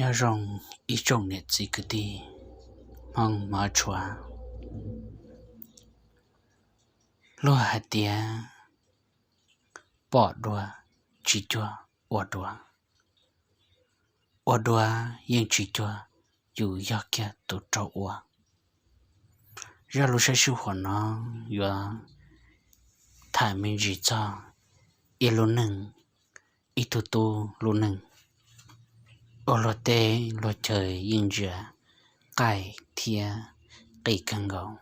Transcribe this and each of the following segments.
Nyob zoo ib tsoom niam txiv kwv tij Hmoob hmov tshua. Luag hais tias pom dua tsis cuag ua dua, ua dua yeej tsis cuag yus yog kiag tus raug ua. Zaj lus sab sij huam no yuav tham me ntsis txog ib lub neej, ib tug tub lub neej uas luag teb luag chaw yeej ntsia qaij thiab qis kawg nkaus,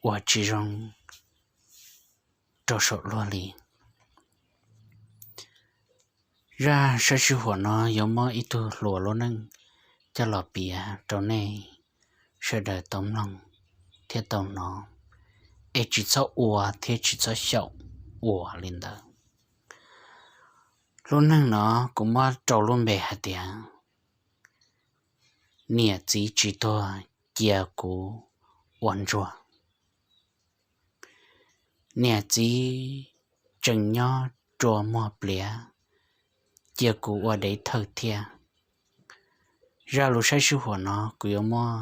uas tsis zoo rau saum luag li. Zaj sab sij huam no yuav muab ib tug hluas lub neej coj los piav rau nej sawv daws tau mloog thiab tau hnov, es tsis txhob ua thiab tsis txhob xyaum ua li ntawd. Lub neej no kuv muab rau lub npe hais tias niam txiv tsis tuag cia kuv ua ntsuag. Niam txiv tseem nyob rua muag pliav, cia kuv ua dev thawj thiab. Zaj lus sab sij huam no kuv yuav muab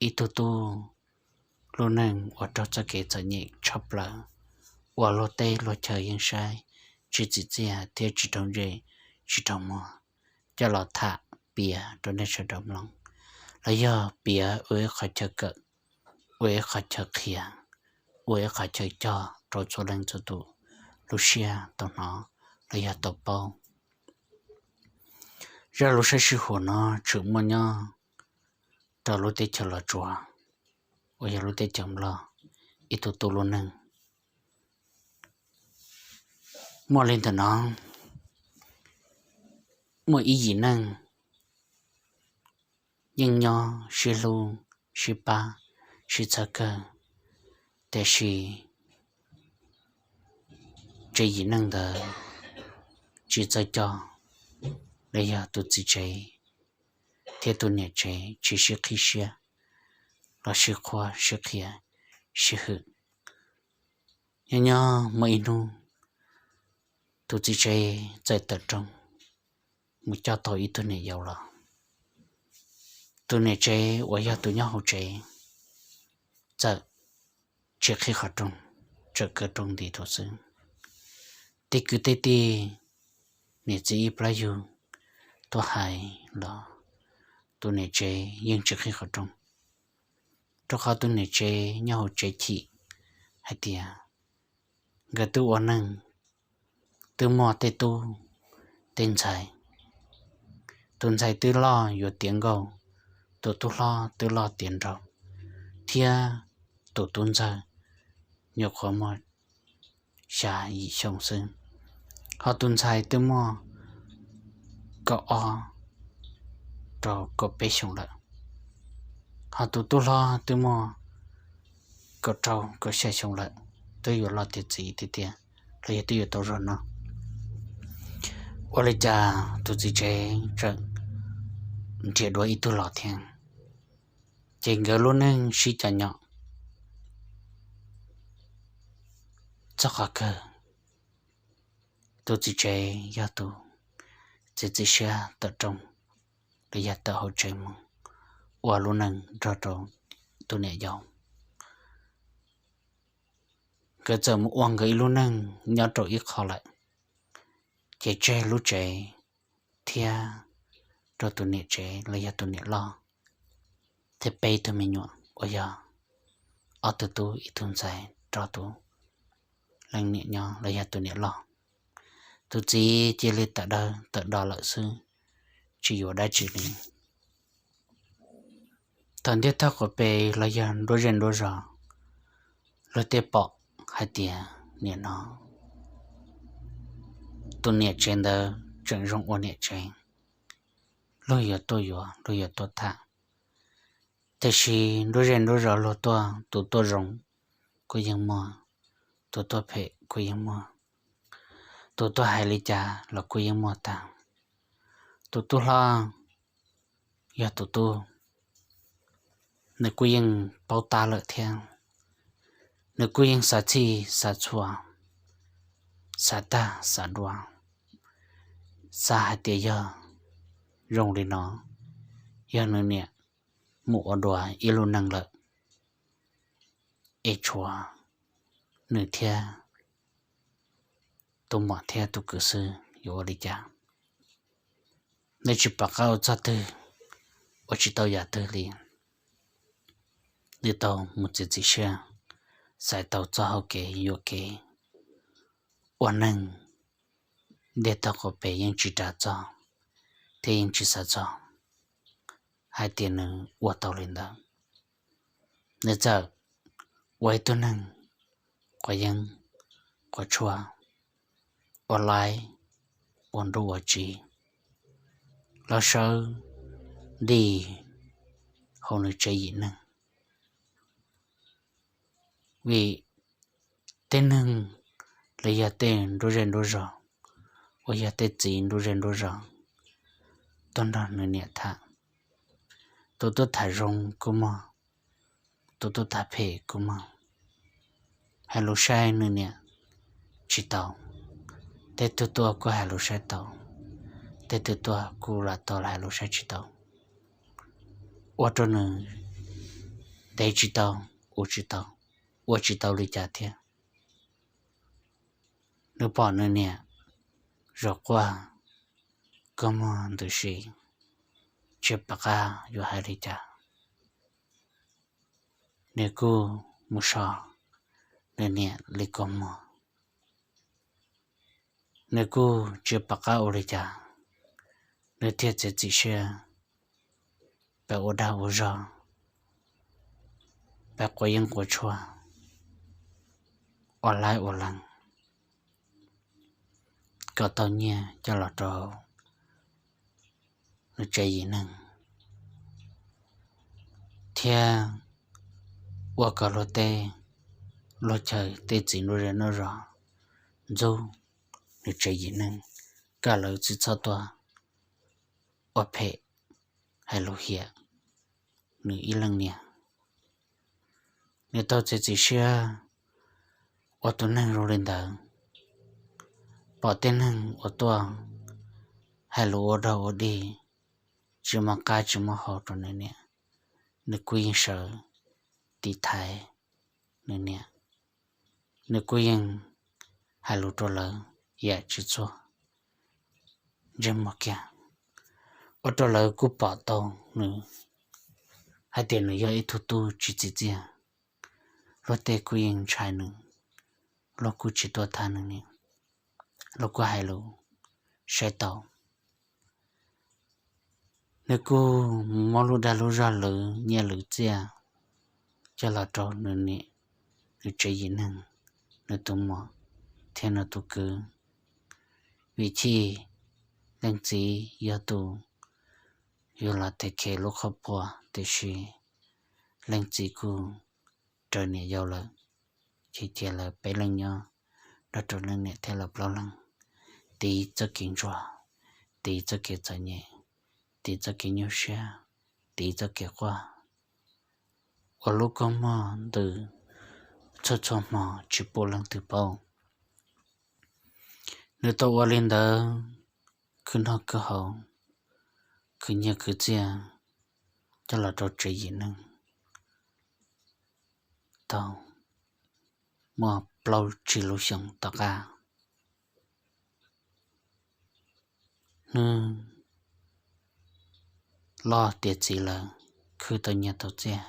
ib tug tub lub neej uas raug txoj kev txom nyem tshaj plaws, uas luag teb luag chaw yeej saib tsis txim txiaj thiab tsis raug ntsej tsis raug muag, coj los tham piav rau nej sawv daws mloog, los yog piav ua ib qho chaw kawm, ua ib qho chaw qhia, ua ib qho chaw cog rau txhua leej txhua tus lub siab tau hnov los yog tau paub. Zaj lus sab sij huam no tshwm muaj nyob rau lub teb chaws Los Tsuas, uas yog lub teb chaws Nplog, ib tug tub lub neej. Muaj li ntawm no, muaj ib yim neej yeej nyob sib hlub sib pab sib txhawb kawg, tiam sis tsev yim neej ntawd tsis txawj coj, los yog tus txiv tsev thiab tus niam tsev tsis sib qhib siab los sib qhuab sib qhia sib hwm. Nyob nyob muaj ib hnub tus txiv tsev txawm tawm rooj mus coj tau ib tug niam yau los. Tus niam tsev uas yog tus nyob hauv tsev txawm tsis qhib qhov rooj, txawm kaw rooj nti rau xwb. Tej kwv tej tij, niam txiv ib plab yug tuaj hais los tus niam tsev yeej tsis qhib qhov rooj, rau qhov tus niam tsev nyob hauv tsev chim hais tias nkawd twb ua neej, twb muaj tej tub tej ntxhais, tus ntxhais twb loj yuav tiav nkauj, tus tub hlob twb loj tiav nraug, thiab tus tub ntxawg nyuam qhuav muaj xya yim xyoo xwb, ho tus ntxhais twb muaj kaum ob rau kaum peb xyoo lawm, ho tus tub hlob twb muaj kaum rau kaum xya xyoo lawm, twb yuav loj tiav txiv tiag tiag los yog twb yuav tau zog no. Ua li cas tus txiv tsev tseem nrhiav dua ib tug los thiab, ces nkawd lub neej sib cov nyom txog qhov kawg. Tus txiv tsev yog tus txiav txim siab tawm rooj los yog tawm hauv tsev mus ua lub neej nrog rau tus niam yau. Nkawd txawm mus ua nkawd ib lub neej nyob rau ib qho lawm, ces tseg lub tsev thiab rau tus niam tsev los yog tus niam loj thiab peb tug me nyuam uas yog ob tug tub ib tug ntxhais rau tus leej niam nyob los yog tus niam loj. Tus txiv cia li tawm dawb tawm do lawm xwb, tsis yuav dab tsi li. Thaum ntiaj teb quav pes los yog nruab zej nruab zos, luag tej pom hais tias nim no tus niam tsev ntawd tseem zoo ua niam tsev, luag yuav tuaj yuav, luag yuav tuaj tham. Tiam sis nruab zej nruab zos luag tuaj, tus tuaj zoo kuj yeej muaj, tus tuaj phem kuj yeej muaj, tus tuaj hais li cas los kuj yeej muaj tag. Tus tub hlob yog tus tub, nws kuj yeej paub tab lawm thiab, nws kuj yeej xav txhij xav txhua, xav tag xav dua, xav hais tias yog zoo li no, yog nws niam mus ua dua ib lub neej lawm, es tshuav nws thiab tus muam thiab tus kwv xwb yuav ua li cas? Nws tsis pom qab ua txog twg, ua tsis tau yam twg li. Nws tau mus txiav txim siab, xaiv tau txoj hau kev yuam kev ua neeg, ntiaj teb qaum pem yeej tsis ras txog thiab yeej tsis xav txog hais tias nws ua tau li ntawd. Nws txawm ua ib tug neeg quav yeeb quav tshuaj, ua laib ua nruj ua tsiv, los sawv nti hauv nws tsev yim neeg. Vim tej neeg los yog tej nruab zej nruab zog uas yog tej txiv nruab zej nruab zog tuaj nrog nws niam tham. Tus tuaj tham zoo kuj muaj, tus tuaj tham phem kuj muaj. Hais lus saib nws niam tsis tau, tej tug tuaj kuj hais lus saib tau, tej tug tuaj kuj lam tau hais lus saib tsis tau, ua rau nws ntev tsis tau, ua tsis tau, ua tsis tau li cas thiab. Nws pom nws niam zov quaj kua muag ntws si, tsis pom qab yuav hais li cas. Nws kuj mus so nws niam li kua muag. Nws kuj tsis pom qab ua li cas, nws thiaj txiav txim siab pab ua dag ua zog, pab quav yeeb quav tshuaj, ua laib ua lees, kom tau nyiaj coj los rau nws tsev yim neeg, thiab ua kom luag tej, luag chaw tej txiv nruab zej nruab zog ntxub nws tsev yim neeg, kom lawv tsis txhob tuaj ua phem hais lus hiam nws ib leej niam. Nws tau txiav txim siab ua tus neeg zoo li ntawd, pom tej neeg uas tuaj hais lus ua dog ua dig, tsis muaj qab tsis muaj hau rau nws niam, nws kuj yeej sawv tiv thaiv nws niam. Nws kuj yeej hais lus rau lawv yam tsis txuag ntsej muag kiag, ua rau lawv kuj pom tau nws hais tias nws yog ib tug tub tsis txim txiaj. Luag tej kuj yeej ntshai nws, luag kuj tsis tuaj thab nws niam, luag kuj hais lus saib tau. Nws kuj mus muab lub dag lub zog lwv nyiaj lwv txiaj coj los rau nws niam, nws tsev yim neeg, nws tus muam thiab nws tus kwv. Vim chij leej txiv yog tus yug los tes khe lub qhov pua, tiam sis leej txiv kuj raws niam yau lawm, ces cia lawv peb leeg nyob nrog rau leej niam thiab lawv plaub leeg, tiv txoj kev ntsuag, tiv txoj kev txom nyem, tiv txoj kev nyuaj siab, tiv txoj kev quaj, ua lub kua muag ntws txhua txhua hmo tsis pub leej twg paub. Nws tau ua li ntawd, khwv noj khwv haus, khwv nyiaj khwv txiaj coj los rau tsev yim neeg tau muaj plaub tsib lub xyoos tom qab. Hnub loj tiav txiv lawm, khwv tau nyiaj tau txiaj,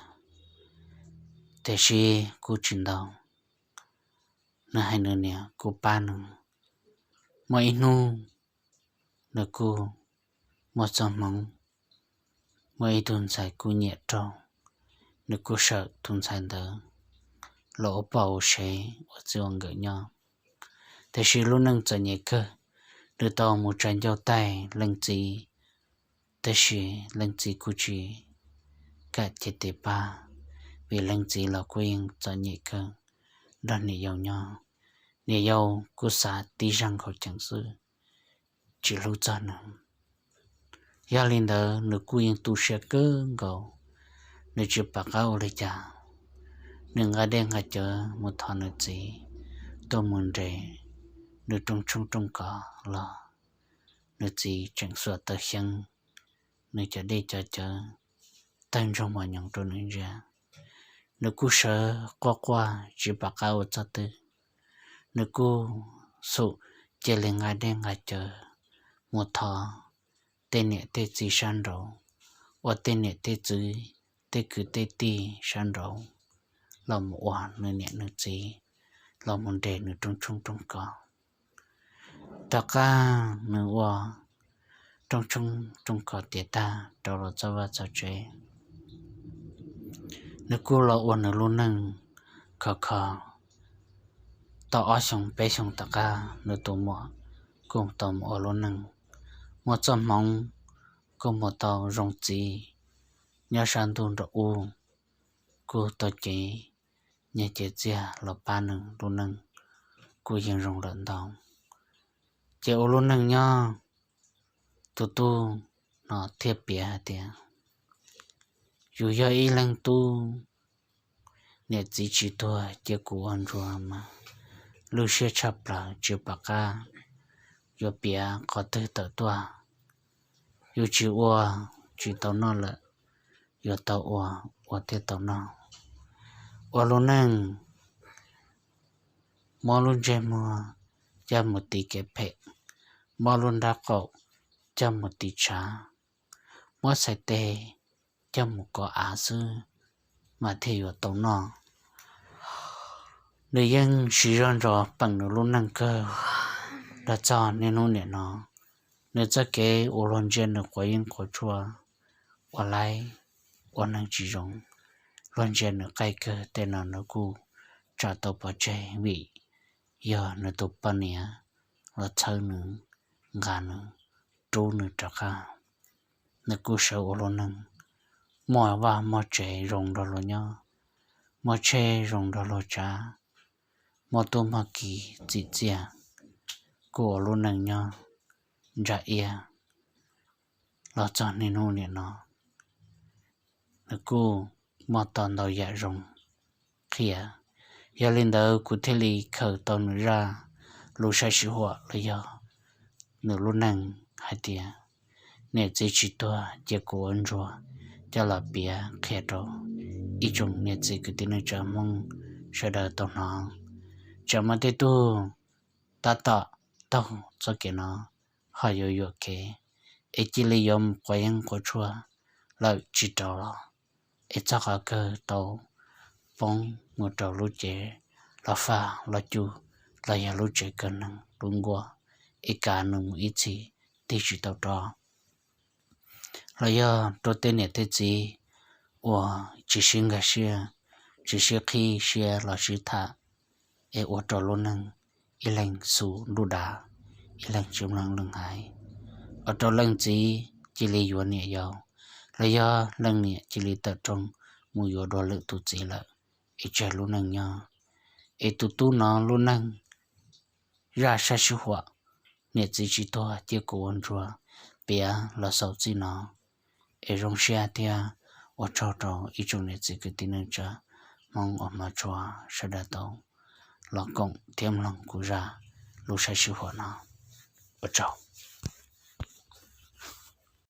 tiam sis kuj tsis ntau. Nws hais nws niam kuj pab nws. Muaj ib hnub nws kuj muaj txoj hmoov, muaj ib tug ntxhais kuj nyiam raug, nws kuj sawm tus ntxhais ntawd los ua poj ua sev ua txij ua nkawm nyob. Tiam sis lub neej txom nyem kawg, nws tau mus tsa ncauj taij leej txiv, tab sis leej txiv kuj tsis kam cev tes pab, vim leej txiv los kuj yeej txom nyem kawg nrog niam yau nyob. Niam yau kuj xav tib zaj nkhaus ceem xwb, tsis hlub txog nws. Yog li ntawd nws kuj yeej tu siab kawg nkaus, nws tsis pom qab ua li cas. Nws nqa dej nqa cawv mus thov nws txiv tuaj mus nres nws rooj tshoob rooj kos los nws txiv tseem xuas taw xyeeb nws cov dej cov cawv, tawg ntsoog mos nyoos rau nws ntsia. Nws kuj sawv quaj quaj tsis pom qab ua txog twg. Nws kuj xum cia li nqa dej nqa cawv mus thov tej niam tej txiv sab nraud, ua tej niam tej txiv, tej kwv tej tij sab nraud los mus ua nws niam nws txiv, los mus nres nws rooj tshoob rooj kos. Tom qab nws ua rooj tshoob rooj kos tiav tag rau los txog vaj txog tsev, nws kuj los ua nws lub neej khov kho. Tau ob xyoos peb xyoos tom qab nws tus muam kuj tau mus ua lub neej, muaj txoj hmoov kuj mus tau zoo txiv nyob sab ntuj nraum ub, kuj tau cev nyiaj cev txiaj los pab nws lub neej kuj yeej zoo lawm ntau. Ces ua lub neej nyob, tus tub no thiaj piav hais tias, yus yog ib leeg tub, niam txiv tsis tuag cia kuv ua ntsuag mas lwj siab tshaj plaws tsis pom qab yuav piav qhov twg tawm tuaj. Yus tsis ua tsis tau noj lawm, yuav tau ua, ua thiaj tau noj. Ua lub neej muab lub ntsej muag coj mus tiv kev phem, muab lub nraub qaum coj mus tiv tshav, muab txhais tes coj mus kov av xwb mas thiaj yuav tau noj. Nws yeej siv zog ntsos peem nws lub neej kawg los txog niaj hnub niam no. Nws txoj kev uas luag ntsia nws quav yeeb quav tshuaj, ua laib ua neeg tsis zoo, luag ntsia nws qaij kawg tej no nws kuj tsa tau pov tseg vim yog nws tus poj niam los txhawb nws, nqa nws, rub nws rov qab. Nws kuj sawv ua lub neej, muaj vaj muaj tsev zoo nrog luag nyob, muaj tsheb zoo nrog luag tsav, muaj tub muaj ki txim txiaj, kuj ua lub neej nyob ntsa iab los txog niaj hnub niam no. Nws kuj muaj tau ntau yam zoo qhia. Yog li ntawd kuv thiaj li khaws tau nws zaj lus saib sij huam los yog nws lub neej hais tias niam txiv tsis tuag cia kuv ua ntsuag coj los piav qhia rau ib tsoom niam txiv kwv tij neej tsa Hmoob sawv daws tau hnov. Tsam muaj tej tug tab tom taug txoj kev no ho yuav yuam kev es cia li yuav mus quav yeeb quav tshuaj lawm tsis rau los, es txog qhov kawg tau poob mus rau lub cev los faj los cug los yog lub tsev kawg neeg lub nkuaj, es kav nws mus ib txhis tig tsis tau rov, los yog rau tej niam tej txiv uas tsis sib nkag siab, tsis sib qhib siab los sib tham, es ua rau lub neej ib leeg xus ntuj dav, ib leeg tsis mloog leej hais, ua rau leej txiv cia li yuav niam yau, los yog leej niam cia li tawm rooj mus yuav dua lwm tus txiv lawm, es tseg lub neej nyob. Es tus tub no lub neej zaj saib sij huam niam txiv tsis tuag cia kuv ua ntsuag piav los xaus txij no. Es zoo siab thiab ua tsaug rau ib tsoom niam txiv kwv tij neej tsa Hmoob uas hmov tshua sawv daws tau los koom thiab mloog kuv zaj lus saib sij huam no. Ua tsaug.